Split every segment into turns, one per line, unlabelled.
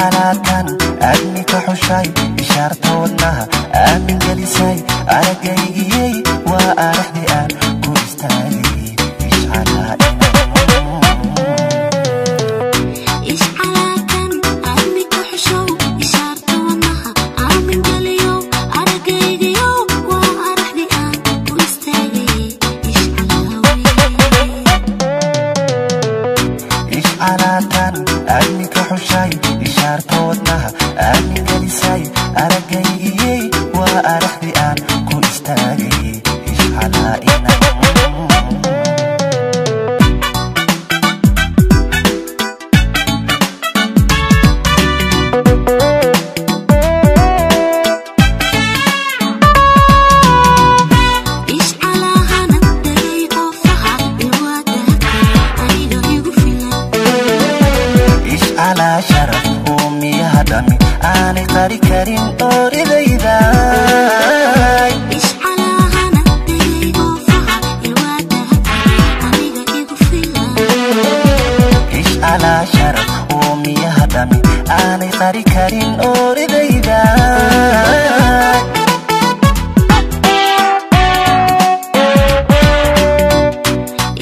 Ishcalaatan aadmi ka xushay ishaarta wadnaha aamin gelisay aragaygiyey waa araxdi aan ku istaagay ishcalaa.
Ishcalaakan aadmi ku xushow ishaarta wadnaha aamin geliyow aragaygiyow waa araxdi aan ku istaagay ishcalaawe.
Ishcalaatan aadmi ka xushay ishaarta wadnaha aamin gelisay aragaygiyey waa araxdi aan ku istaagay ishcalaa inan.
Ishcalahana degay oofaha ilwaadahka aniga igu filan.
Ishcalaa sharaf uumiyaha dhami aanay qari karin ooridayday.
Ishcalahana degay oofaha ilwaadahka aniga igu filan.
Ishcalaa sharaf uumiyaha dhami aanay qari karin ooridayday.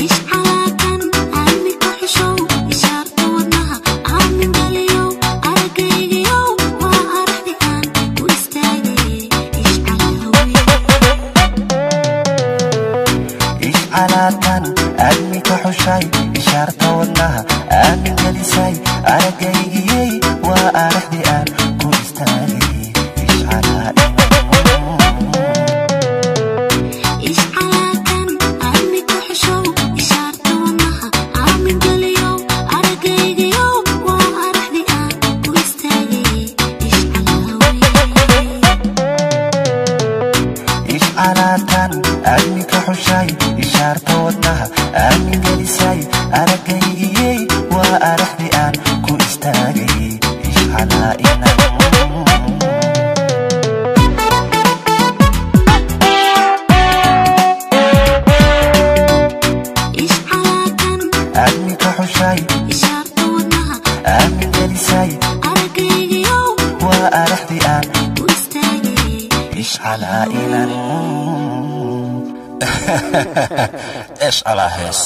Ishcalaakan aadmi ku xushow ishaarta wadnaha aamin geliyow aragaygiyow waa araxdi aan ku istaagay ishcalaawe.
Ishcalaatan aadmi ka xushay ishaarta wadnaha aamin gelisay aragaygiyey waa araxdi aan ku istaagay ishcalaa.
Ishcalaakan aadmi ku xushow ishaarta wadnaha aamin geliyow aragaygiyow waa araxdi aan ku istaagay ishcalaawe.
Ishcalaatan aadmi ka xushay ishaarta wadnaha aamin gelisay aragaygiyey waa araxdi aan ku istaagay ishcalaa inan.
Ishcalaakan
aadmi ka xushay
ishaarta wadnaha
aamin gelisay
aragaygiyow
waa araxdi aan
ku istaagay
ishcalaa inan.
Ishcalaa hees.